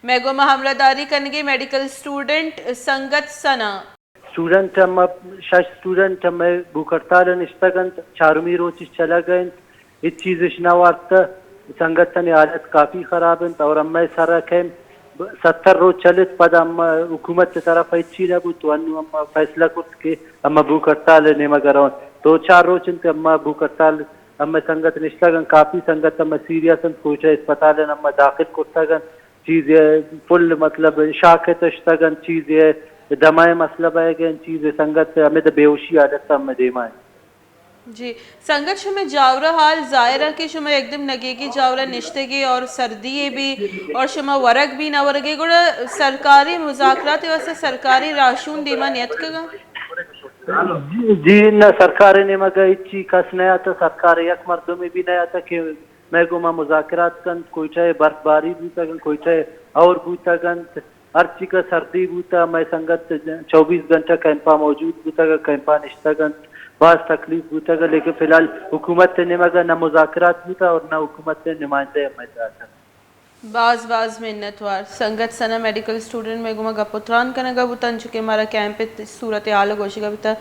مئے گوما ہمراہداری کنگی میڈیکل اسٹوڈنٹ سنگت ثنا۔ اسٹوڈنٹ ہم، شش اسٹوڈنٹ ہم بھوک ہڑتال ء نشتگ انت، چارمی روچ چلگ ء انت، ہچ چیز اش نہ وارتہ۔ سنگتانی حالت کافی خراب انت اور ہمے سر ء کئے ستر روچ چلت، پدا ہم حکومت ء طرف ء ہچی نہ بوت، تو انو ہم فیصلہ کرت کہ ہم بھوک ہڑتال ء نیمگ ء رون۔ دو چار روچ انت ہم بھوک ہڑتال، ہم سنگت نشتگ انت، کافی سنگت ہم سیریس انت، کوئٹہ اسپتال ء ہم داخل کرتگ انت۔ چیزے پل مطلب شاک ء تشتگ انت، چیزے دمہ ء مسئلہ بئیگ ء انت، چیزے سنگت ہمے بے ہوشی حالت ء ہم دیما انت۔ جی، سنگت شمئے جاور ء حال ظاہر ء کہ شما یکدم نگیگی جاور ء نشتگی اور سردی ء بھی اور شما ورگ بھی نہ ورگی، گڑا سرکاری مذاکرات ء واسطہ سرکاری راہشون دیما نیتکگا؟ جی، جی، نہ، سرکار ء نیمگ ء ہچی کس نیاتہ، سرکار ء یک مردمے بھی نیاتہ کہ مئے گوما مذاکرات کنت۔ کوئٹہ ء برف باری بوتگ انت، کوئٹہ ء ہور بوتگ انت، ہرچی کہ سردی بوتہ، مئے سنگت چوبیس گھنٹہ کیمپا موجود بوتگ، کیمپا نشتگ انت، باز تکلیف بوتگ، لیکن فی الحال حکومت ء نیمگ ء نہ مذاکرات بوتہ اور نہ حکومت ء نمائندہ ہمے داتہ۔ باز باز منت وار۔ سنگت ثنا میڈیکل اسٹوڈنٹ مئے گوما گپ و تران کنگا بوتن، چونکہ مارا کیمپ ء صورتحال گوشگا بوتہ۔